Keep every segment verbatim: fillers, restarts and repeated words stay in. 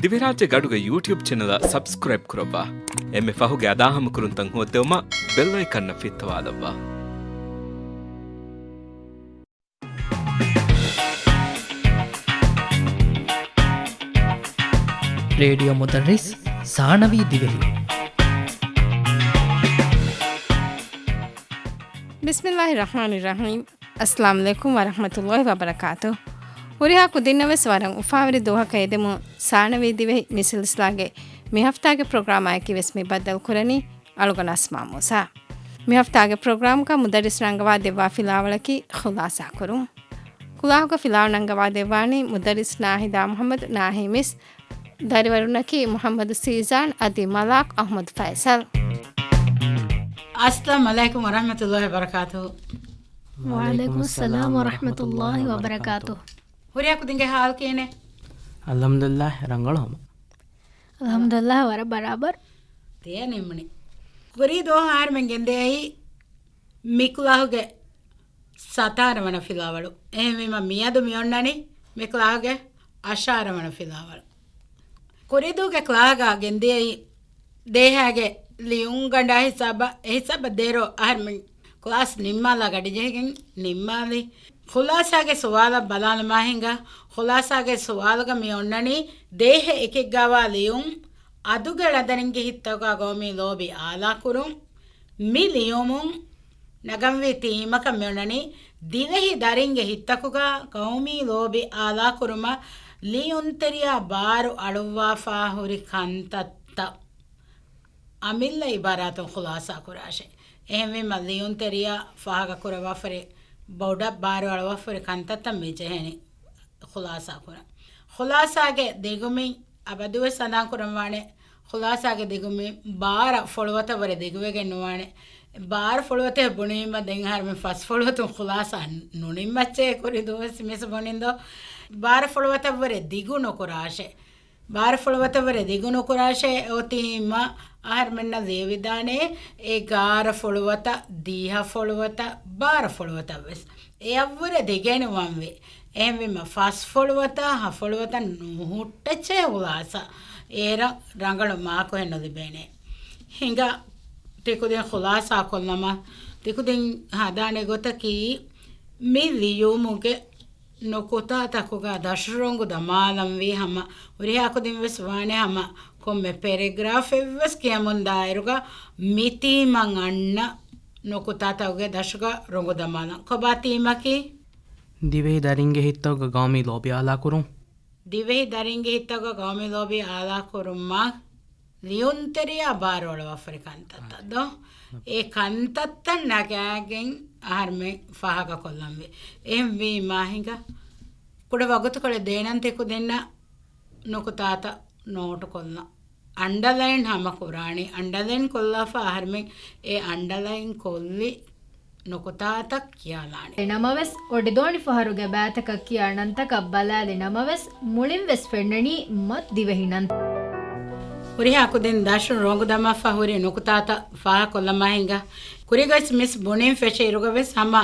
ދިވެހިރާއްޖެ ގަޑުގެ ޔޫޓިއުބް ޗެނަލަށް ސަބްސްކްރައިބް ކުރައްވާ. އެންމެ ފަހުގެ އަދާހަމަކުރުންތައް ހޯއްދެވުމަށް ބެލް އައިކަންއަށް ފިއްތަވާލައްވާ. ރޭޑިއޯ މުދައްރިސް ސާނަވީ ދިވެހި. ބިސްމިއްލާހި ރަޙްމާނި ރަޙީމް. އައްސަލާމު ޢަލައިކުމް ވަރަޙްމަތުﷲި ވަބަރަކާތު. ހުރިހާ ކުދިންނަށް ވެސް ވަރަށް އުފާވެރި ދުވަހަކަށް އެދެމުން ސާނަވީ ދިވެހި މި ސިލްސިލާގެ މި ހަފްތާގެ ޕްރޮގްރާމާއެކީ ވެސް މި ބައްދަލު ކުރަނީ އަޅުގަނޑު އަސްމާ މޫސާ. މި ހަފްތާގެ ޕްރޮގްރާމްގަ މުދައްރިސް ރަނގަވާ ދެއްވާ ފިލާވަޅަކީ ޚުލާސާ ކުރުން. ކުލާހުގަ ފިލާވަޅު ރަނގަވާ ދެއްވާނީ މުދައްރިސް ނާހިދާ މުޙައްމަދު ނާހީމް އިސް، ދަރިވަރުންނަކީ މުޙައްމަދު ސީޒާން އަދި މަލާކް އަޙްމަދު ފައިސަލް. އައްސަލާމު ޢަލައިކުމް ވަރަޙްމަތުﷲި ވަބަރަކާތުހު. ވަޢަލައިކުމުއްސަލާމް ވަރަޙްމަތުﷲި ވަބަރަކާތުހު. ހުރިހާ ކުދިންގެ ޙާލު ކިހިނެއް؟ އަލްޙަމްދުލިއްލާހް، ރަނގަޅު ހަމަ. އަލްޙަމްދުލިއްލާހް، ވަރަށް ބަރާބަރު. ތިޔަ ނިމުނި. ކުރީ ދުވަހު އަހަރެމެން ގެންދައި މި ކުލާހުގެ ސަތާރަ ވަނަ ފިލާވަޅު. އެހެންވީމަ މިއަދު މި އޮންނަނީ މި ކުލާހުގެ އަށާރަ ވަނަ ފިލާވަޅު. ކުރީދޫގެ ކްލާހަކާ ގެންދިޔައީ ދޭހާގެ ލިޔުންގަނޑާ ހިސާބަށް، އެ ހިސާބަށް ދޭރޯ އަހަރެމެން ކްލާސް ނިންމާލާ ގަޑިޖެހިގެން ނިންމާލި. ޚުލާސާގެ ސުވާލަށް ބަލާލަމާ ހިނގާ، ޚުލާސާގެ ސުވާލުގަ މި އޮންނަނީ ދޭހެއް އެކެއްގަވާ ލިޔުން އަދުގެ ޅަދަރިންގެ ހިތްތަކުގަ ގައުމީ ލޯބި އާލާކުރުން. މި ލިޔުމުން ނަގަންވީ ތީމަކަށް މިއޮންނަނީ ދިވެހި ދަރިންގެ ހިތްތަކުގަ ގައުމީ ލޯބި އާލާކުރުމަށް ލިޔުންތެރިޔާ ބާރު އަޅުއްވާފާ ހުރި ކަންތައްތައް އަމިއްލަ އިބާރާތުން ޚުލާސާ ކުރާށޭ. އެހެންވީމަ ލިޔުންތެރިޔާ ފާހަގަކުރައްވާފަރި ބޮޑަށް ބާރު އަޅުވާފަރި ކަންތައްތައް މި ޖެހެނީ ޚުލާސާ ކުރަން. ޚުލާސާގެ ދިގުމިން އަބަދުވެސް ސަނދާން ކުރަންވާނެ، ޚުލާސާގެ ދިގުމިން ބާރަށް ފޮޅުވަތަށް ވުރެ ދިގުވެގެން ނުވާނެ. ބާރަށް ފޮޅުވަތެއް ބުނީމަ ދެން އަހަރެމެން ފަސް ފޮޅުވަތުން ޚުލާސާ ނުނިންމައްޗޭ ކުރި ދުވަސް މިސް ބުނިންދޯ. ބާރަށް ފޮޅުވަތަށް ވުރެ ދިގު ނުކުރާށޭ. ބާރަށް ފޮޅުވަތަށް ވުރެ ދިގު ނުކުރާށޭ. އޮތީމަ އަހަރެމެންނަށް ލިޔެވިދާނެ އެ ގާރަ ފޮޅުވަތަށް، ދިހަ ފޮޅުވަތަށް، ބާރަ ފޮޅުވަތަށް ވެސް. އެއަށްވުރެ ދެގެނުވަންވީ. އެހެންވީމަ ފަސް ފޮޅުވަތަށް، ހަ ފޮޅުވަތަށް ނުހުއްޓެއްޗޭ ޚުލާސާ. އޭރަށް ރަނގަޅު މާކުހެއް ނުލިބޭނެ. ހިނގާ ތިކުދިން ޚުލާސާ ކޮށްލަމާ، ތިކުދިން ހަދާނެ ގޮތަކީ މި ލިޔުމުގެ ނުކުތާތަކުގަ ދަށު ރޮނގު ދަމާލަންވީ ހަމަ، ހުރިހާ ކުދިން ވެސް ވާނެ ހަމަ، ކޮންމެ ޕެރެގްރާފެއް ވެސް ކިޔަމުން ދާއިރުގަ މި ތީމަށް އަންނަ ނުކުތާތަކުގެ ދަށުގަ ރޮނގު ދަމާލަން. ކޮބާ ތީމަކީ؟ ދިވެހި ދަރިންގެ ހިތްތަކުގަ ގައުމީ ލޯބި އާލާކުރުން. ދިވެހި ދަރިންގެ ހިތްތަކުގަ ގައުމީ ލޯބި އާލާކުރުމަށް ލިޔުންތެރިޔާ ބާރުއަޅުވާފަރި ކަންތައްތައް ދޯ؟ އެ ކަންތައްތައް ނަގާގެން އަހަރުމެން ފާހަގަކޮށްލަންވީ. އެހެންވީމާ ހިނގާ ކުޑަ ވަގުތުކޮޅެއް ދޭނަން ތިކުދިންނަށް ނުކުތާތައް ނޯޓުކޮށްލަން. އަންޑަލައިން ހަމަ ކުރާނީ. އަންޑަލައިން ކޮށްލާފަ އަހަރުމެން އެ އަންޑަލައިން ކޮށްލި ނުކުތާތައް ކިޔާލާނެ. ނަމަވެސް، އޮޑިދޯނި ފަހަރުގެ ބައިތަކަށް ކިޔާ ނަންތަކަށް ބަލާލި ނަމަވެސް، މުޅިން ވެސް ފެންނަނީ މަތި ދިވެހި ނަން. ހުރިހާ ކުދިން ދަށުން ރޮނގު ދަމާފަ ހުރި ނުކުތާތައް ފާހަގަކޮށްލަމާ ހިނގާ. ކުރީގަވެސް މިސް ބުނިން ފެށި އިރުގަވެސް ހަމަ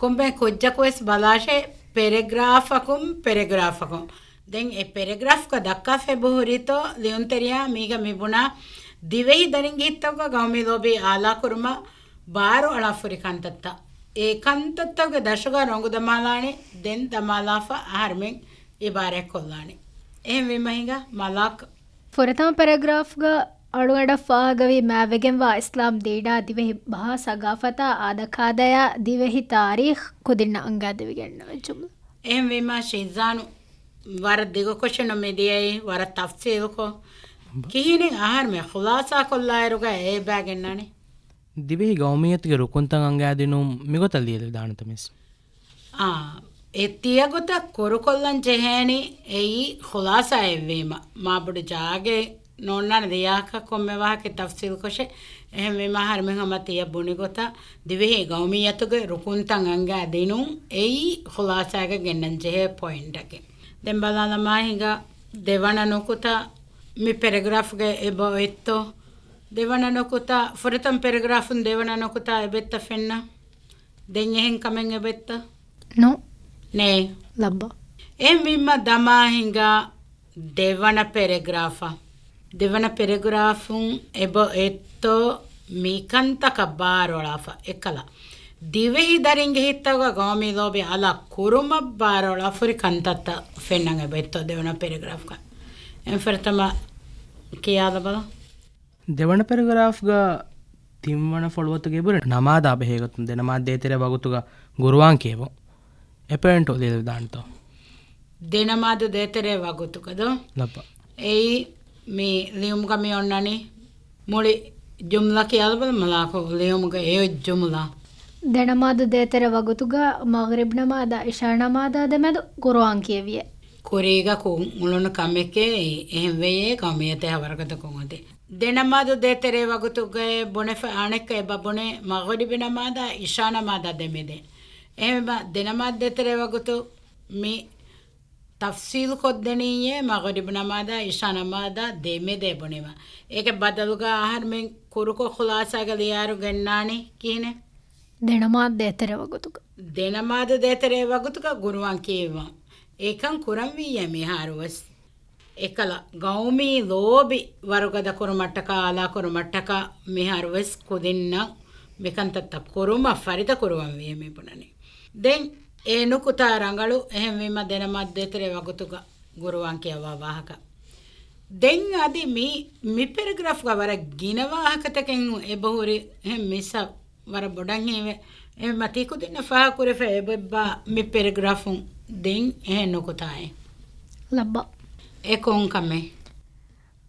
ކޮންމެ ކުއްޖަކުވެސް ބަލާށޭ، ޕެރެގްރާފަކުން ޕެރެގްރާފަކުން. ދެން އެ ޕެރެގްރާފްގަ ދައްކާފަ އެބަހުރިތޯ ލިޔުންތެރިޔާ މީގަ މިބުނާ ދިވެހި ދަރިންގެ ހިތްތަކުގަ ގައުމީ ލޯބި އާލާކުރުމަށް ބާރު އަޅާފަ ހުރި ކަންތައްތައް. އެ ކަންތައްތަކުގެ ދަށުގަ ރޮނގު ދަމާލާނެ، ދެން ދަމާލާފަ އަހަރުމެން އިބާރާތްކޮށްލާނެ. އެހެންވީމަ ހިނގާ މަލާކް. ފުރަތަމަ ޕެރެގްރާފްގަ އަޅުގަނޑަށް ފާހަގަވީ މާތްވެގެންވާ އިސްލާމް ދީނާ ދިވެހި ބަހާ ސަގާފަތާ އާދަކާދަޔާ ދިވެހި ތާރީޚް ކުދިންނަށް އަންގާދެވިގެންނެވި ޖުމްލަ. އެހެންވީމާ ޝިޒާނު ވަރަށް ދިގުކޮށެއް ނު މިދިޔައީ، ވަރަށް ތަފްސީލުކޮށް. ކިހިނެއް އަހަރުމެން ޚުލާސާކޮށްލާއިރުގަ އެބައިގެންނާނީ؟ ދިވެހި ގައުމިއްޔަތުގެ ރުކުންތައް އަންގާދިނުން މިގޮތަށް ލިޔެލިދާނެތަ މިސް؟ އާ، އެ ތިޔަގޮތަށް ކުރުކޮށްލަން ޖެހޭނީ އެއީ ޚުލާސާއެއްވީމަ، މާބޮޑު ޖާގައެއް ނޯންނާނެ ލިޔާކަށް ކޮންމެ ވާހަކަ ތަފްސީލްކޮށެއް. އެހެންވީމަ އަހަރުމެން ހަމަ ތިޔަ ބުނިގޮތަށް ދިވެހި ގައުމިއްޔަތުގެ ރުކުންތައް އަންގާ ދިނުން އެއީ ޚުލާސާގަ ގެންނަން ޖެހޭ ޕޮއިންޓަކީ. ދެން ބަލާލަމާ ހިނގާ ދެވަނަ ނުކުތާ މި ޕެރެގްރާފްގަ އެބަ އޮތްތޯ؟ ދެވަނަ ނުކުތާ، ފުރަތަމަ ޕެރެގްރާފުން ދެވަނަ ނުކުތާ އެބައްތަ ފެންނަ؟ ދެން އެހެން ކަމެއް އެބައްތަ؟ ނޯ. ނޭ. ލައްބަ. އެހެންވީމަ ދަމާ ހިނގާ ދެވަނަ ޕެރެގްރާފަށް. ދެވަނަ ޕެރެގްރާފުން އެބަ އޮތްތޯ މިކަންތަކަށް ބާރުއަޅާފަ އެއްކަލަ. ދިވެހި ދަރިންގެ ހިތްތަކުގަ ގައުމީ ލޯބި އަލާ ކުރުމަށް ބާރުއަޅާ ފުރި ކަންތައްތައް ފެންނަން އެބަ އޮތްތޯ ދެވަނަ ޕެރެގްރާފްގަ. އެން ފުރަތަމަ ކިޔާލަބަލަ. ދެވަނަ ޕެރެގްރާފްގަ ތިންވަނަ ފޮޅުވަތުގެ ބުރެ ނަމާދާ ބެހޭގޮތުން ދެނަމާދު ދޭތެރޭ ވަގުތުގަ ގުރުއާން ކިޔެވުން. އެ ޕޮއިންޓު ލިޔެލަދާނެތޯ؟ ދެނަމާދު ދޭތެރޭ ވަގުތުގަ ދޯ؟ ލައްބަ. އެއީ މި ލިޔުމުގަ މި އޮންނަނީ މުޅި ޖުމްލަ ކިޔާލަބަލަ މަލާކު ލިޔުމުގަ އެ ޖުމްލަ. ދެނަމާދު ދޭތެރޭ ވަގުތުގަ މަޣްރިބް ނަމާދާ އިޝާ ނަމާދާ ދެމެދު ގުރުއާން ކިޔެވިއޭ. ކުރީގަ ކު-، އުޅުނު ކަމެކޭ އެހެން ވެޔޭ ގައުމިއްޔަތެއް ހަވަރުގަދަކޮށް އޮތީ. ދެނަމާދު ދޭތެރޭ ވަގުތުގައި ބުނެފަ އަނެއްކަ އެބަ ބުނެ މަޣުރިބި ނަމާދާ އިޝާ ނަމާދާ ދެމެދޭ. އެހެންވީމަ ދެނަމާދު ދޭތެރޭ ވަގުތު މި ތަފްސީލު ކޮށްދެނީއޭ މަޣުރިބް ނަމާދާ އިޝާ ނަމާދާ ދެމެދޭ ބުނެމަ. އޭގެ ބަދަލުގަ އަހަރުމެން ކުރުކޮށް ޚުލާސާގަ ލިޔާއިރު ގެންނާނީ ކިހިނެއް؟ ދެނަމާދު ދޭތެރޭ ވަގުތުގަ. ދެނަމާދު ދޭތެރޭ ވަގުތުގަ ގުރުއާން ކިޔެވުން. އެކަން ކުރަންވީއޭ މިހާރުވެސް. އެކަލަ ގައުމީ ލޯބި ވަރުގަދަ ކުރުމަށްޓަކާ، އަލާ ކުރުމަށްޓަކާ މިހާރުވެސް ކުދިންނަށް މިކަންތައްތައް ކުރުމަށް ފަރިތަ ކުރުވަންވީ މި ބުނަނީ. ދެން އެ ނުކުތާ ރަނގަޅު، އެހެންވީމަ ދެނަމާދު ދޭތެރޭ ވަގުތުގަ ގުރުއާން ކިޔަވާ ވާހަކަ. ދެން އަދި މި، މި ޕެރެގްރާފްގަ ވަރަށް ގިނަ ވާހަކަތަކެއް އެބަހުރި އެހެން މިސްއަށް ވަރަށް ބޮޑަށް ހީވޭ. އެހެންމަ ތިކުދިންނަށް ފާހަގަކުރެފަ އެބައެއްބާ މި ޕެރެގްރާފުން ދިން އެހެން ނުކުތާއެއް. ލައްބަ. އެ ކޮން ކަމެއް؟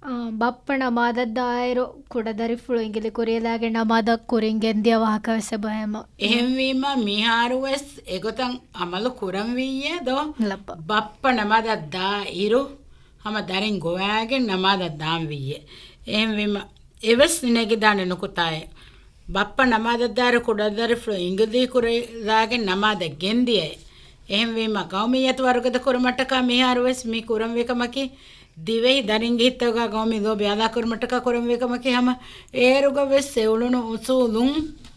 އާ، ބައްޕަ ނަމާދަށްދާއިރު ކުޑަދަރިފުޅު އިނގިލި ކުރިޔަލާގެން ނަމާދަށް ކުރިން ގެންދިޔަ ވާހަކަ ވެސް އެބަހޭމަ. އެހެންވީމަ މިހާރު ވެސް އެގޮތަށް އަމަލު ކުރަންވީއޭ ދޯ؟ ލައްބަ. ބައްޕަ ނަމާދަށް ދާއިރު ހަމަ ދަރިން ގޮވާގެން ނަމާދަށް ދާންވީއޭ. އެހެންވީމަ އެވެސް ނެގިދާނެ ނުކުތާއެއް. ބައްޕަ ނަމާދަށްދާއިރު ކުޑަދަރިފުޅު އިނގިލި ކުރިލާގެން ނަމާދަށް ގެންދިޔައޭ. އެހެންވީމަ ގައުމިއްޔަތު ވަރުގަދަ ކުރުމަށްޓަކާ މިހާރު ވެސް މި ކުރަންވީ ކަމަކީ ދިވެހި ދަރިންގެ ހިތަށް ގައުމީ ލޯބި އަލާ ކުރުމަށްޓަކާ ކުރަންވީ ކަމަކީ ހަމަ އޭރުގަ ވެސް އެ އުޅުނު އުސޫލުން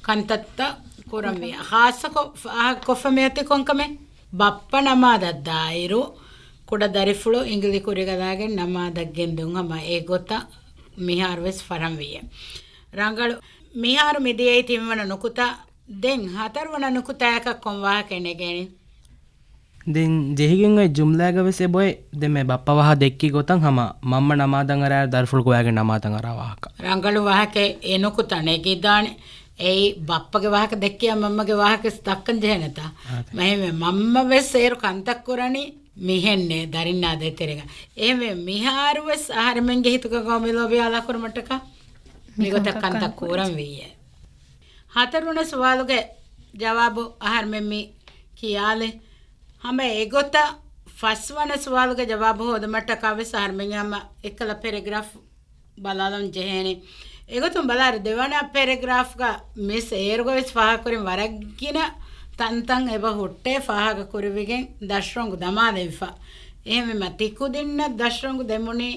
ކަންތައްތައް ކުރަންވީ. ޚާއްޞަކޮށް ފާހަގަކޮށްފަ މިއޮތީ ކޮންކަމެއް؟ ބައްޕަ ނަމާދަށްދާއިރު ކުޑަ ދަރިފުޅު އިނގިލި ކުރިގަދާގެން ނަމާދަށް ގެންދުން ހަމަ އެގޮތަށް މިހާރު ވެސް ފަރަންވީއޭ. ރަނގަޅު. މިހާރު މި ދިޔައީ ތިންވަނަ ނުކުތާ. ދެން ހަތަރުވަނަ ނުކުތާއަކަށް ކޮން ވާހަކައެއް ނެގޭނީ؟ ދެން ޖެހިގެން އޮތް ޖުމްލާގަ ވެސް އެބައޮތް ދެމެ ބައްޕަ ވާހަ ދެއްކި ގޮތަށް ހަމަ މަންމަ ނަމާދަށް އަރާއިރު ދަރިފުޅު ގޮވާގެން ނަމާދަށް އަރާ ވާހަކަ. ރަނގަޅު ވާހަކަ އެ ނުކުތާ ނެގިދާނެ. އެއީ ބައްޕަގެ ވާހަކަ ދެއްކިޔާ މަންމަގެ ވާހަކަ ވެސް ދައްކަން ޖެހޭނެތާ. އާދެ. މަހެމެ މަންމަ ވެސް އޭރު ކަންތައް ކުރަނީ މިހެންނޭ ދަރިންނާ ދޭތެރޭގަ. އެހެންވެ މިހާރު ވެސް އަހަރެމެންގެ ހިތުގަ ގައުމީ ލޯބި އަލާ ކުރުމަށްޓަކާ މިގޮތަށް ކަންތައް ކުރަން ކުރަން ވިއްޔެ. ހަތަރުވަނަ ސުވާލުގެ ޖަވާބު އަހަރެމެން މި ކިޔާލެ. ހަމަ އެގޮތަށް ފަސްވަނަ ސުވާލުގެ ޖަވާބު ހޯދުމަށްޓަކާ ވެސް އަހަރެމެން ހަމަ އެއްކަލަ ޕެރެގްރާފް ބަލާލަން ޖެހޭނެ. އެގޮތުން ބަލާއިރު ދެވަނަ ޕެރެގްރާފްގަ މިސް އޭރުގަ ވެސް ފާހަގަކުރިން ވަރަށްގިނަ ތަންތަން އެބަ ހުއްޓޭ ފާހަގަކުރެވިގެން ދަށްރޮނގު ދަމާލެވިފަ. އެހެންވީމަ ތިކުދިންނަށް ދަށްރޮނގު ދެމުނީ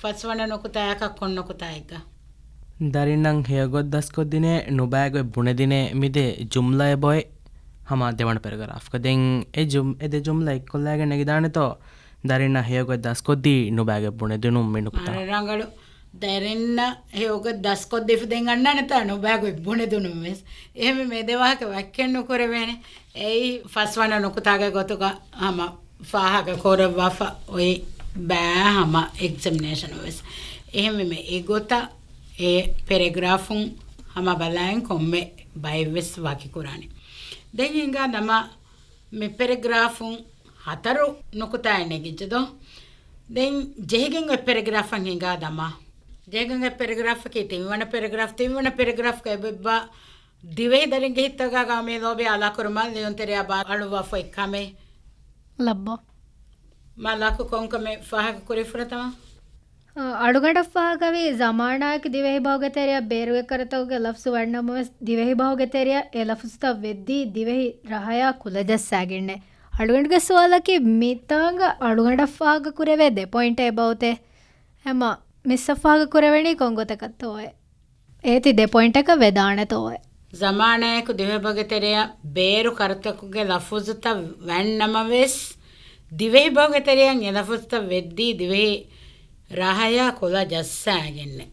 ފަސްވަނަ ނުކުތާއަކަށް ކޮން ނުކުތާއެއްގަ؟ ދަރިންނަށް ހެޔޮގޮތް ދަސްކޮށްދިނޭ، ނުބައިގޮތް ބުނެދިނޭ މި ދެ ޖުމްލަ އެބައޮތް ހަމަ ދެވަނަ ޕެރެގްރާފްގަ. ދެން އެ ޖުމް-، އެ ދެ ޖުމްލަ އެއްކޮށްލާގެން ނެގިދާނެތޯ؟ ދަރިންނަށް ހެޔޮގޮތް ދަސްކޮށްދީ ނުބައިގޮތް ބުނެދިނުން މި ނުކުތާ. އަރަ ރަނގަޅު. ދަރިންނަށް ހެޔޮގޮތް ދަސްކޮށްދީފަ ދެން އަންނާނެތާ ނުބައިގޮތް ބުނެދިނުން ވެސް. އެހެންވެ މި ދެ ވާހަކަ ވައްކެއް ނުކުރެވޭނެ. އެއީ ފަސްވަނަ ނުކުތާގެ ގޮތުގަ ހަމަ ފާހަގަ ކުރައްވާފަ އޮތް ބައި ހަމަ އެގްޒަމިނޭޝަނު ވެސް. އެހެންވީމަ އެގޮތަށް އެ ޕެރެގްރާފުން ހަމަ ބަލާއިން ކޮންމެ ބައެއް ވެސް ވަކި ކުރާނެ. ދެން ހިނގާ ދަމާ މި ޕެރެގްރާފުން ހަތަރު ނުކުތާއެއް ނެގިއްޖެ ދޯ؟ ދެން ޖެހިގެން އޮތް ޕެރެގްރާފަށް ހިނގާ ދަމާ. ޖެހިގެން އޮތް ޕެރެގްރާފަކީ ތިންވަނަ ޕެރެގްރާފް. ތިންވަނަ ޕެރެގްރާފްގަ އެބައި ދިވެހި ދަރިންގެ ހިތަށް ގައުމީ ލޯބި އަލާކުރުމަށް ލިޔުންތެރިޔާ ބާރުއަޅުއްވާފަ އޮތް ކަމެއް. ލައްބަ. މަލާކު ކޮންކަމެއް ފާހަގަ ކުރީ ފުރަތަމަ؟ އަޅުގަނޑަށް ފާހަގަވީ ޒަމާނާއެކު ދިވެހި ބަހުގެ ތެރެއަށް ބޭރު އެއްކަރަތަކުގެ ލަފްޒު ވަންނަމަވެސް، ދިވެހި ބަހުގެ ތެރެއަށް އެ ލަފުޒުތައް ވެއްދީ ދިވެހި ރަހަޔާ ކުލަޖައްސާގެންނޭ. އަޅުގަނޑުގެ ސުވާލަކީ މިތާނގަ އަޅުގަނޑަށް ފާހަގަ ކުރެވޭ ދެ ޕޮއިންޓެއް އެބައޮތޭ. ހަމަ މިސްއަށް ފާހަގަ ކުރެވެނީ ކޮންގޮތަކަށްތޯއޭ؟ އޭތި ދެ ޕޮއިންޓަކަށް ވެދާނެތޯއޭ؟ ޒަމާނާއެކު ދިވެހިބަހުގެ ތެރެއަށް ބޭރު ކަރަތަކުގެ ލަފުޒުތައް ވަންނަމަވެސް، ދިވެހި ބަހުގެ ތެރެއަށް އެ ލަފުޒުތައް ވެއްދީ ދިވެހި ރާހަޔާ ކުލަ ޖައްސާގެންނެ.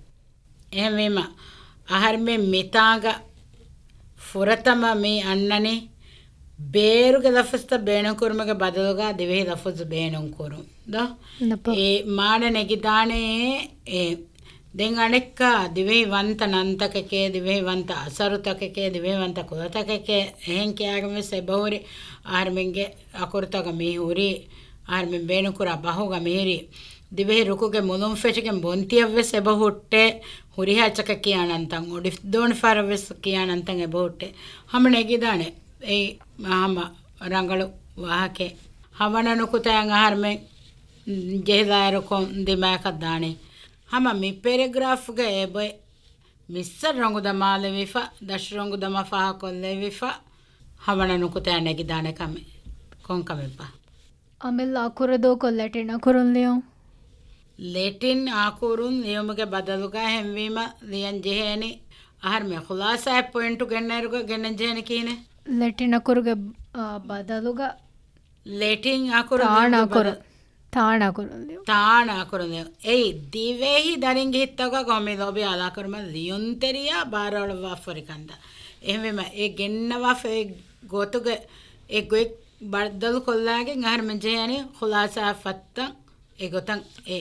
އެހެންވީމަ، އަހަރުމެން މިތާނގަ ފުރަތަމަ މި އަންނަނީ ބޭރުގެ ލަފުޒުތައް ބޭނުންކުރުމުގެ ބަދަލުގަ ދިވެހި ލަފުޒު ބޭނުންކުރުން ދޯ؟ ނަޕަ. އެ މާނަ ނެގިދާނެ އެ ދެން އަނެއްކާ ދިވެހި ވަންތަ ނަންތަކެކޭ، ދިވެހި ވަންތަ އަސަރުތަކެކޭ، ދިވެހި ވަންތަ ކުލަތަކެކޭ، އެހެން ކިޔާގެން ވެސް އެބަހުރި އަހަރުމެންގެ އަކުރުތަކަށް މި ހުރީ، އަހަރުމެން ބޭނުންކުރާ ބަހުގަ މިހިރީ، ދިވެހި ރުކުގެ މުލުން ފެށިގެން ބޮންތިއަށް ވެސް އެބަ ހުއްޓޭ، ހުރިހާ އެއްޗަކަށް ކިޔާ ނަންތައް، އޮޑި ދޯނި ފަހަރަށް ވެސް ކިޔާ ނަންތައް އެބަ ހުއްޓޭ. ހަމަ ނެގިދާނެ އެއީ ހަމަ ރަނގަޅު ވާހަކައެއް. ހަވަނަ ނުކުތައަށް އަހަރުމެން ޖެހިލާއިރު ކޮން ދިމާއަކަށް ދާނީ؟ ހަމަ މި ޕެރެގްރާފްގަ އެބައި މިސްއަށް ރޮނގު ދަމާލެވިފަ، ދަށު ރޮނގު ދަމާ ފާހަގަކޮށްލެވިފަ، ހަވަނަ ނުކުތައަށް ނެގިދާނެ ކަމެއް. ކޮން ކަމެއްބާ؟ އަމިއްލަ އަކުރު ދޫކޮށް ލެޓިން އަކުރުން ލިޔުން. ލެޓިން އަކުރުން ލިޔުމުގެ ބަދަލުގަ އެހެންވީމަ ލިޔަން ޖެހޭނީ އަހަރުމެން ޚުލާސާއެއް ޕޮއިންޓު ގެންނައިރުގަ ގެންނަން ޖެހޭނީ ކިހިނެއް؟ ލެޓިން އަކުރުގެ، އާ، ބަދަލުގަ ލެޓިން އަކުރު ތާނަ ލިޔުމުގެ އަކުރު. ބަދަ-، ތާނަ އަކުރު ލިޔުން. ތާނަ އަކުރު ލިޔުން. އެއީ ދިވެހި ދަރިންގެ ހިތްތަކުގަ ހޮމިލޯބި އަލާކުރުމަށް ލިޔުންތެރިޔާ ބާރުއަޅުއްވާފަ ހުރި ކަންތައް. އެހެންވީމަ އެ ގެންނަވާފަ އެ ގޮތުގެ އެ ގޮތް ބައްދަލުކޮށްލާގެން އަހަރުމެން ޖެހޭނީ ޚުލާސާ ފަށްތައް އެގޮތަށް އެ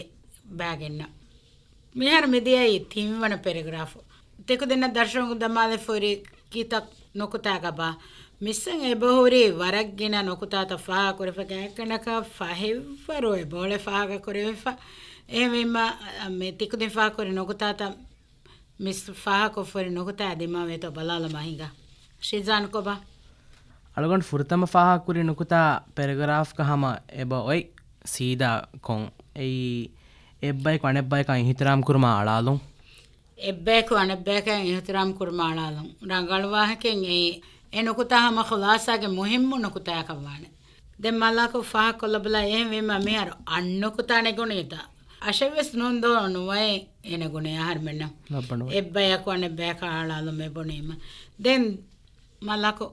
ބާގެންނަ. މިހާރު މިދިޔައީ ތިންވަނަ ޕެރެގްރާފު. ތިކުދިންނަށް ދަށުރޮނގު ދަމާލެފަ ހުރި ކިތައް ނުކުތާގަ ބާ. މިސްއަށް އެބަހުރި ވަރަށް ގިނަ ނުކުތާތައް ފާހަގަކުރެފަ ގާތްގަނޑަކަށް ފަހެއްވަރު އެބައުޅެ ފާހަގަކުރެވިފަ. އެހެންވީމަ، މި ތިކުދިން ފާހަގަކުރި ނުކުތާތައް މިސް ފާހަގަކޮށްފަ ހުރި ނުކުތާ ދިމާވޭތޯ ބަލާލަމާ ހިނގާ. ޝިޒާން ކޮބާ؟ އަޅުގަނޑު ފުރަތަމަ ފާހަގަކުރި ނުކުތާ ޕެރެގްރާފްގަ ހަމަ އެބަ އޮތް ސީދާ ކޮން. އެއީ، އެއްބަޔަކު އަނެއްބަޔަކަށް އިހުތިރާމް ކުރުމަށް އަޅާލުން. އެއްބަޔަކު އަނެއްބަޔަކަށް އިހުތިރާމް ކުރުމަށް އަޅާލުން. ރަނގަޅު ވާހަކައެއް އެއީ. އެ ނުކުތާ ހަމަ ޚުލާސާގެ މުހިއްމު ނުކުތާއަކަށް ވާނެ. ދެން މަލާކު ފާހަގަކޮށްލަބަލަ. އެހެންވީމަ މިހާރު އަށް ނުކުތާ ނެގުނީތަ؟ އަށެއްވެސް ނޫން ދޯ ނުވައެއް އެ ނެގުނީ އަހަރުމެންނަށް. ލައްބަނުވައެއް. އެއްބަޔަކު އަނެއްބަޔަކަށް އަޅާލުމޭ ބުނީމަ. ދެން މަލާކު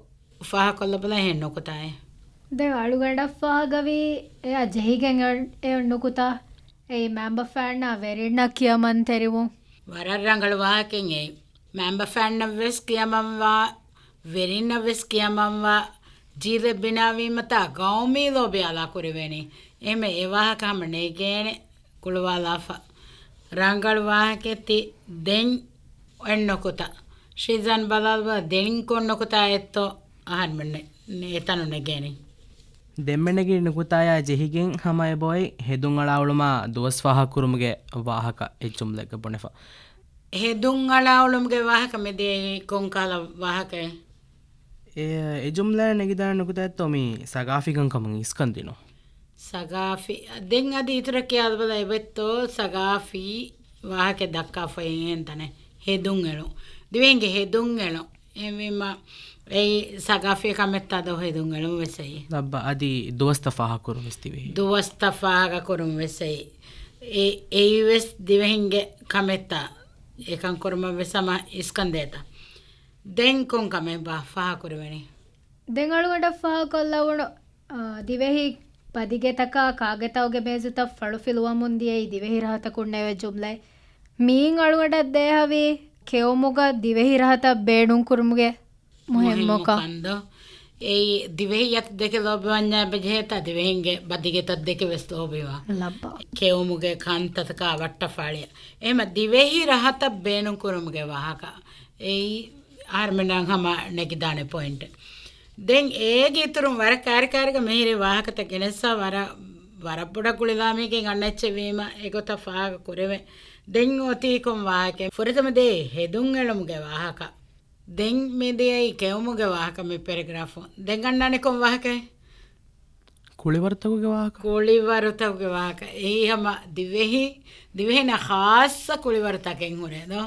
ފާހަގަކޮށްލަބަލަ އެހެން ނުކުތާއެއް. ދެން އަޅުގަނޑަށް ފާހަގަވީ އެއާ ޖެހިގެން އެ ނުކުތާ. އެއީ މައިންބަފައިންނާ ވެރިންނަށް ކިޔަމަންތެރިވުން. ވަރަށް ރަނގަޅު ވާހަކައެއް އެއީ. މައިންބަފައިންނަށް ވެސް ކިޔަމަންވާ، ވެރިންނަށް ވެސް ކިޔަމަންވާ، ޖީލެއް ބިނާވީމަތާ ގައުމީ ލޯބި އަލާކުރެވޭނީ. އެހެންވެ އެ ވާހަކަ ހަމަ ނެގޭނެ ގުޅުވާލާފަ. ރަނގަޅު ވާހަކައެއް ތި ދެން އޮތް ނުކުތާ. ޝިޒާން ބަލާލަބަ ދެން ކޮން ނުކުތާއެއްތޯ އަހަރުމެން އެތަނު ނެގޭނީ. ދެންމެ ނެގި ނުކުތާޔާ ޖެހިގެން ހަމަ އެބައޮތް ހެދުން އަޅާއުޅުމާ ދުވަސް ފާހަގަކުރުމުގެ ވާހަކަ އެއް ޖުމްލައެއްގަ ބުނެފަ. ހެދުން އަޅާއުޅުމުގެ ވާހަކަ މިދިޔައީ ކޮންކަހަލަ ވާހަކައެއް؟ އެ، އެ ޖުމްލައަށް ނެގިދާނެ ނުކުތާއެއްތޯ މި ސަގާފީކަންކަމުން އިސްކަންދިނުން. ސަގާފީ، ދެން އަދި އިތުރަށް ކިޔާލަބަލަ އެބައޮތްތޯ ސަގާފީ ވާހަކަ ދައްކާފައި އެހެން ތަނެއް. ހެދުން އެޅުން. ދިވެހިންގެ ހެދުން އެޅުން. އެހެންވީމަ އެއީ ސަގާފީ ކަމެއްތާ ދޯ ހެދުން އެޅުން ވެސް އެއީ. ލައްބަ އަދި ދުވަސްތައް ފާހަގަކުރުން ވެސް ދިވެހި. ދުވަސްތައް ފާހަގަކުރުން ވެސް އެއީ. އެ، އެއީ ވެސް ދިވެހިންގެ ކަމެއްތާ. އެކަން ކުރުމަށް ވެސް ހަމަ އިސްކަންދޭތަ؟ ދެން ކޮން ކަމެއްބާ ފާހަގަކުރެވެނީ؟ ދެން އަޅުގަނޑަށް ފާހަގަކޮށްލަވުނު، އާ، ދިވެހި ބަދިގެތަކާ ކާގެތަކުގެ މޭޒުތައް ފަޅު ފިލުވަމުން ދިޔައީ ދިވެހި ރަހަތަކުންނޭވެ ޖުމްލައެއް. މިއިން އަޅުގަނޑަށް ދޭހަވީ ކެއުމުގަ ދިވެހި ރަހަތައް ބޭނުންކުރުމުގެ މުހިއްމުކަން. މުހިއްމުކަން ދޯ؟ އެއީ ދިވެހި އަތު ދެކެ ލޯބިވަންޏާ އެބަޖެހޭތާ ދިވެހިންގެ ބަދިގެތައް ދެކެ ވެސް ލޯބިވާ. ލައްބަ. ކެއުމުގެ ކަންތައްތަކާ ވައްޓަފާޅިއަށް. އެހެމަ ދިވެހި ރަހަތަށް ބޭނުންކުރުމުގެ ވާހަކަ. އެއީ އަހަރުމެންނަށް ހަމަ ނެގިދާނެ ޕޮއިންޓެއް. ދެން އޭގެ އިތުރުން ވަރަށް ކާރިކާރިގަ މިހިރީ ވާހަކަތައް ގެނެއްސާ ވަރަށް، ވަރަށް ބޮޑަށް ގުޅިލާމީގެން އަންނަ އެއްޗެއް ވީމަ އެގޮތަށް ފާހަގަ ކުރެވޭ. ދެން އޮތީ ކޮން ވާހަކައެއް؟ ފުރަތަމަ ދޭ ހެދުން އެޅުމުގެ ވާހަކަ. ދެން މި ދިޔައީ ކެއުމުގެ ވާހަކަ މި ޕެރެގްރާފު. ދެން އަންނާނެ ކޮން ވާހަކައެއް؟ ކުޅިވަރުތަކުގެ ވާހަކަ. ކުޅިވަރުތަކުގެ ވާހަކަ. އެއީ ހަމަ ދިވެހި، ދިވެހިންނަށް ޚާއްޞަ ކުޅިވަރުތަކެއް ހުރޭ ދޯ؟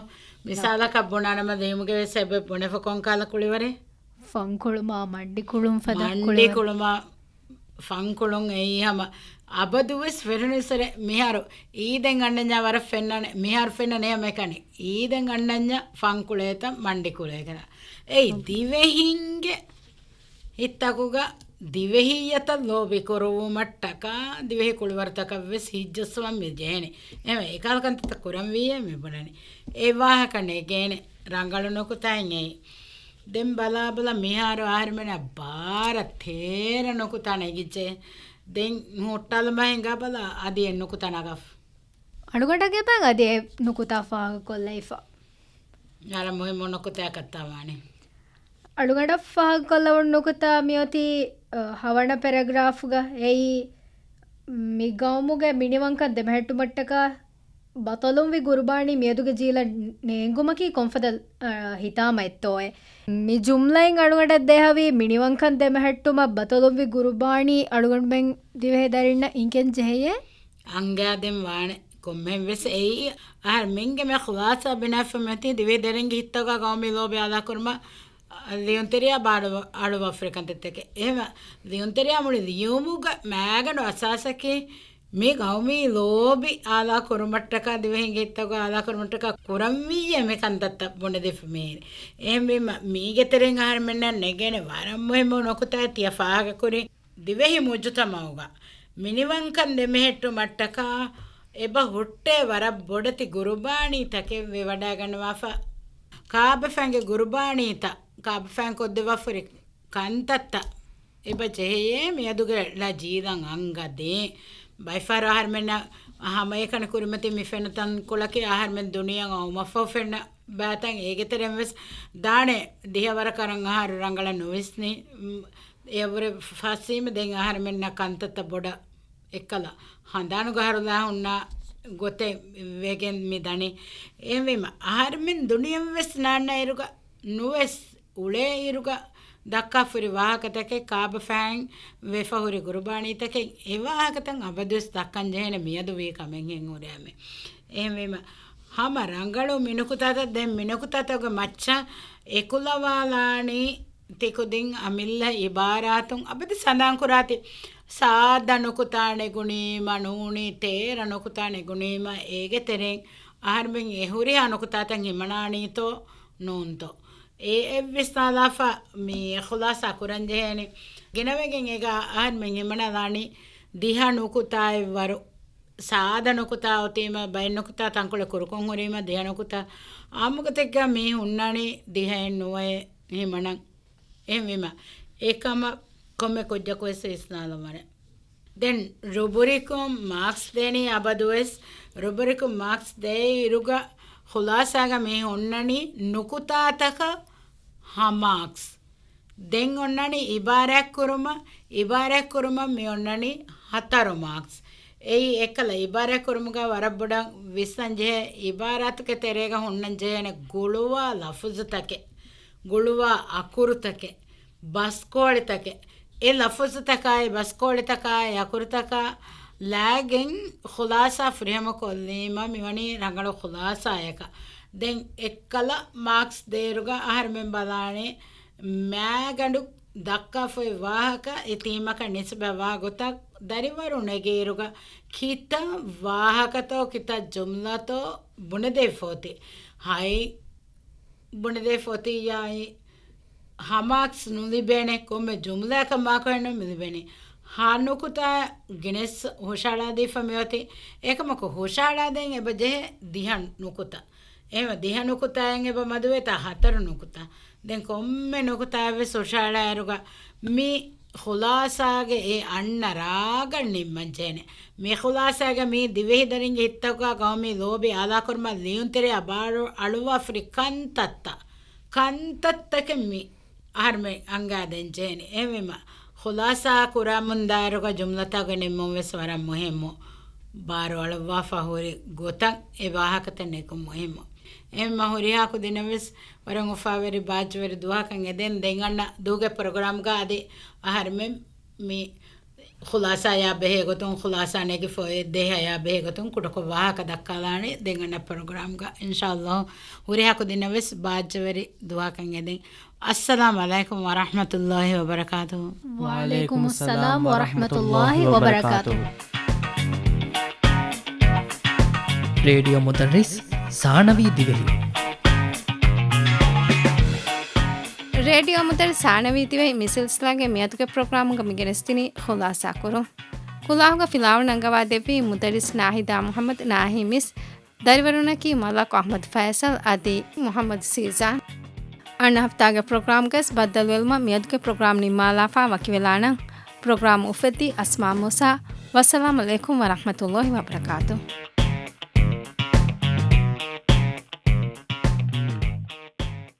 މިސާލަކަށް ބުނާނަމަ ދިޔުމުގެ ވެސް އެބަ ބުނެފަ ކޮން ކަހަލަ ކުޅިވަރެއް؟ ފަންކުޅުމާ، މަންޑި ކުޅުން ފަދަ ކުޅިވަރެއް. މަންޑި ކުޅުމާ، ފަންކުޅުން އެއީ ހަމަ އަބަދުވެސް ފެނުނުއްސުރެ މިހާރު އީދެއް އަންނަންޏާ ވަރަށް ފެންނާނެ، މިހާރު ފެންނަނީ ހަމައެކަނި އީދެއް އަންނަންޏާ ފަންކުޅޭތަ މަންޑި ކުޅޭތަ. އެއީ ދިވެހިންގެ ހިތްތަކުގަ ދިވެހިއްޔަތަށް ލޯބި ކުރުވުމަށްޓަކާ ދިވެހި ކުޅިވަރުތަކަށް ވެސް ހިތްޖައްސަވަން މި ޖެހޭނެ. އެހެންވެ، އެކަހަލަ ކަންތައްތައް ކުރަންވީއޭ މި ބުނަނީ. އެ ވާހަކަ ނެގޭނެ ރަނގަޅު ނުކުތާއިން އެއީ. ދެން ބަލާބަލަ މިހާރު އަހަރުމެނަށް ބާރަ ތޭރަ ނުކުތާ ނެގިއްޖެ. ދެން ހުއްޓާލަމާ ހިނގާބަލަ އަދި އެއް ނުކުތާ ނަގާފަ. އަޅުގަނޑަށް އެބަ އަދި އެ ނުކުތާ ފާހަގަކޮށްލައިފަ. ވަރަށް މުހިއްމު ނުކުތާއަކަށްތާ ވާނީ. އަޅުގަނޑަށް ފާހަގަކޮށްލެވުނު ނުކުތާ މިއޮތީ، އަ، ހަވަނަ ޕެރެގްރާފުގަ އެއީ، މި ގައުމުގެ މިނިވަންކަން ދެމެހެއްޓުމަށްޓަކާ ބަޠަލުންވި ގުރުބާނީ މިއަދުގެ ޖީލަށް ނޭނގުމަކީ ކޮންފަދަ، އަ، ހިތާމައެއްތޯއޭ. މި ޖުމްލައިން އަޅުގަނޑަށް ދޭހަވީ މިނިވަންކަން ދެމެހެއްޓުމަށް ބަޠަލުންވި ގުރުބާނީ އަޅުގަނޑުމެން ދިވެހި ދަރިންނަށް އިނގެން ޖެހެޔޭ. އަނގާދެން ވާނެ. ކޮންމެހެން ވެސް އެއީ އަހަރެން މިންގެ މި ޚުލާސާ ބިނާފަ މިއޮތީ ދިވެހި ދަރިންގެ ހިތްތަކުގަ ގައުމީ ލޯބި އާލާކުރުމަށް ލިޔުންތެރިޔާ ބާޑު-، އަޑުއަށް ފުރިކަންތައްތަކެއް. އެހެންވެ، ލިޔުންތެރިޔާ މުޅި ލިޔުމުގަ މައިގަނޑު އަސާސަކީ މި ގައުމީ ލޯބި އާލާ ކުރުމަށްޓަކާ، ދިވެހިންގެ ހިތްތަކުގަ އާލާ ކުރުމަށްޓަކާ ކުރަންވީއޭ މި ކަންތައްތައް ބުނެދީފަ މިހިރީ. އެހެންވީމަ، މީގެ ތެރެއިން އަހަރުމެންނަށް ނެގޭނެ ވަރަށް މުހިއްމު ނުކުތާއެއް ތިޔަ ފާހަގަކުރީ. ދިވެހި މުޖުތަމަޢުގަ މިނިވަންކަން ދެމެހެއްޓުމަށްޓަކާ އެބަ ހުއްޓޭ ވަރަށް ބޮޑެތި ގުރުބާނީތަކެއް ވެވަޑައިގަންނަވާފަ. ކާބަފައިންގެ ގުރުބާނީތައް، ކާބަފައިން ކޮށްދެއްވާފަ ހުރި ކަންތައްތައް އެބަ ޖެހެޔޭ މިއަދުގެ ޅަ ޖީލަށް އަނގަދޭ. ބައިފަހަރު އަހަރުމެންނަށް ހަމައެކަނި ކުރިމަތި މި ފެންނަ ތަންކޮޅަކީ އަހަރުމެން ދުނިޔެއަށް އައުމަށްފަހު ފެންނަ ބައިތައް. އޭގެ ތެރެއިން ވެސް ދާނެ ދިހަވަރަކަށް އަހަރު ރަނގަޅަށް ނުވިސްނި. އެއަށްވުރެ ފަސީމަ ދެން އަހަރުމެންނަށް ކަންތައްތައް ބޮޑަށް އެއްކަލަ ހަނދާނުގަ ހަރުލާ ހުންނަ ގޮތެއް ވެގެން މި ދަނީ. އެހެންވީމަ، އަހަރުމެން ދުނިޔެ ވެސް ނާންނަ އިރުގަ ނުވެސް އުޅޭ އިރުގަ ދައްކާފަ ހުރި ވާހަކަތަކެއް ކާބަފައިން ވެފަ ހުރި ގުރުބާނީތަކެއް އެ ވާހަކަތައް އަބަދުވެސް ދައްކަން ޖެހޭނެ މިއަދު ވީ ކަމެއްހެން ހުރޭ މި. އެހެންވީމަ، ހަމަ ރަނގަޅު މި ނުކުތާތައް ދެން މި ނުކުތާތަކުގެ މައްޗަށް އެކުލަވާލާނީ ތިކުދިން އަމިއްލަ އިބާރާތުން އަބަދު ސަނދާން ކުރާތި. ސާދަ ނުކުތާ ނެގުނީމަ ނޫނީ، ތޭރަ ނުކުތާ ނެގުނީމަ އޭގެ ތެރެއިން އަހަރުމެން އެ ހުރިހާ ނުކުތާތައް ހިމަނާނީތޯ ނޫންތޯ؟ އެ އެއްވިސްނާލާފަ މި ޚުލާސާ ކުރަން ޖެހޭނެ. ގިނަވެގެން އޭގަ އަހަރުމެން ހިމަނާލާނީ ދިހަ ނުކުތާއެއްވަރު. ސާދަ ނުކުތާ އޮތީމަ، ބައެއް ނުކުތާ ތަންކޮޅެއް ކުރުކޮށް ހުރީމަ، ދިހަ ނުކުތާ. އާއްމުގޮތެއްގަ މީ ހުންނާނީ ދިހައެއް ނުވައެއް ހިމަނަން. އެހެންވީމަ، އެކަމަށް ކޮންމެ ކުއްޖަކުވެސް ވިސްނާލަންވާނެ. ދެން ރުބުރިކުން މާކްސް ދޭނީ އަބަދުވެސް. ރުބުރިކުން މާކްސް ދޭ އިރުގަ ޚުލާސާގަ މީ ހުންނަނީ ނުކުތާތަކަށް ހަ މާކްސް. ދެން އޮންނަނީ އިބާރާތް ކުރުމަށް، އިބާރާތް ކުރުމަށް މި އޮންނަނީ ހަތަރު މާކްސް. އެއީ އެއްކަލަ އިބާރާތް ކުރުމުގަ ވަރަށް ބޮޑަށް ވިސްނަން ޖެހޭ، އިބާރާތުގެ ތެރޭގަ ހުންނަން ޖެހޭނެ ގުޅުވާ ލަފުޒުތަކެއް، ގުޅުވާ އަކުރުތަކެއް، ބަސްކޯޅިތަކެއް. އެ ލަފުޒުތަކާއި ބަސްކޯޅިތަކާއި އަކުރުތަކާ ލައިގެން ޚުލާސާ ފުރިހަމަ ކޮށްލީމަ މިވަނީ ރަނގަޅު ޚުލާސާއަކަށް. ދެން އެއްކަލަ މާކްސް ދޭއިރުގަ އަހަރުމެން ބަލާނެ މައިގަނޑު ދައްކާފައި ވާހަކަ އެ ތީމަކަށް ނިސްބަތްވާ ގޮތަށް ދަރިވަރު ނެގޭއިރުގަ ކިތައް ވާހަކަތޯ ކިތައް ޖުމްލަތޯ ބުނެދެވިފަ އޮތީ. ހަތް ބުނެދެވިފަ އޮތިއްޔާއި ހަ މާކްސް ނުލިބޭނެ، ކޮންމެ ޖުމްލައަކަށް މާކު ހެންނު މިލިބޭނެ. ހަ ނުކުތާ ގިނަސް ހުށަހަޅާދީފަ މިއޮތީ. އެކަމަކު ހުށަހަޅާދޭން އެބަ ޖެހޭ ދިހަ ނުކުތާ. އެހެންވެ، ދިހަ ނުކުތާއިން އެބަ މަދުވޭތާ ހަތަރު ނުކުތާ. ދެން ކޮންމެ ނުކުތާއެއްވެސް ހުށަހަޅާއިރުގަ މި ޚުލާސާގެ އެ އަންނަ ރާގަށް ނިންމަން ޖެހޭނެ. މި ޚުލާސާގަ މީ ދިވެހި ދަރިންގެ ހިތްތަކުގަ ގައުމީ ލޯބި އާލާކުރުމަށް ލިޔުންތެރިޔާ ބާރު އަޅުއްވާފަ ހުރި ކަންތައްތައް، ކަންތައްތަކެއް މި އަހަރުމެން އަންގާދޭން ޖެހޭނެ. އެހެންވީމަ، ޚުލާސާ ކުރަމުންދާއިރުގަ ޖުމްލަތަކުގެ ނިންމުން ވެސް ވަރަށް މުހިއްމު. ބާރު އަޅުއްވާފަ ހުރި ގޮތަށް އެ ވާހަކަތައް ނެގުން މުހިއްމު. އެހެންވީމަ، ހުރިހާ ކުދިންނަށް ވެސް ވަރަށް އުފާވެރި ބާއްޖަވެރި ދުވަހަކަށް އެދެން. ދެން އަންނަ ދުވަހުގެ ޕްރޮގްރާމްގަ އަދި އަހަރުމެން މި ޚުލާސާޔާ ބެހޭ ގޮތުން، ޚުލާސާ ނެގިފަ އޮތް ދޭހަޔާ ބެހޭ ގޮތުން ކުޑަކޮށް ވާހަކަ ދައްކާލާނެ ދެން އަންނަ ޕްރޮގްރާމްގަ. އިންޝާﷲ ހުރިހާ ކުދިންނަށް ވެސް ބާއްޖަވެރި ދުވަހަކަށް އެދެން. އައްސަލާމު ޢަލައިކުމް ވަރަޙްމަތުﷲ ވަބަރަކާތުހު. ވަޢަލައިކުމުއްސަލާމް ވަރަޙްމަތުﷲ ވަބަރަކާތުހު. ރޭޑިއޯ މުދައްރިސް ސާނަވީ ދިވެހި. ރޭޑިއޯ މުދައްރިސް ސާނަވީ ދިވެހި މި ސިލްސިލާގެ މިއަދުގެ ޕްރޮގްރާމުގަ މިގެނެސްދިނީ ޚުލާސާކުރުން. ކުލާހުގަ ފިލާވަޅު ނަންގަވާދެއްވީ މުދައްރިސް ނާހިދާ މުޙައްމަދު ނާހީ މިސް، ދަރިވަރުންނަކީ މަލަކު އަޙްމަދު ފައިސަލް އަދި މުޙައްމަދު ސީޒާން. އަންނަ ހަފްތާގެ ޕްރޮގްރާމްގަސް ބައްދަލުވެލުމަށް މިއަދުގެ ޕްރޮގްރާމް ނިންމާލާފަ ވަކިވެލާނަން. ޕްރޮގްރާމް އުފެއްދީ އަސްމާ މޫސާ. ވައްސަލާމް ޢަލައިކުމް ވަރަޙްމަތުﷲ ވަބަރަކާތުހު.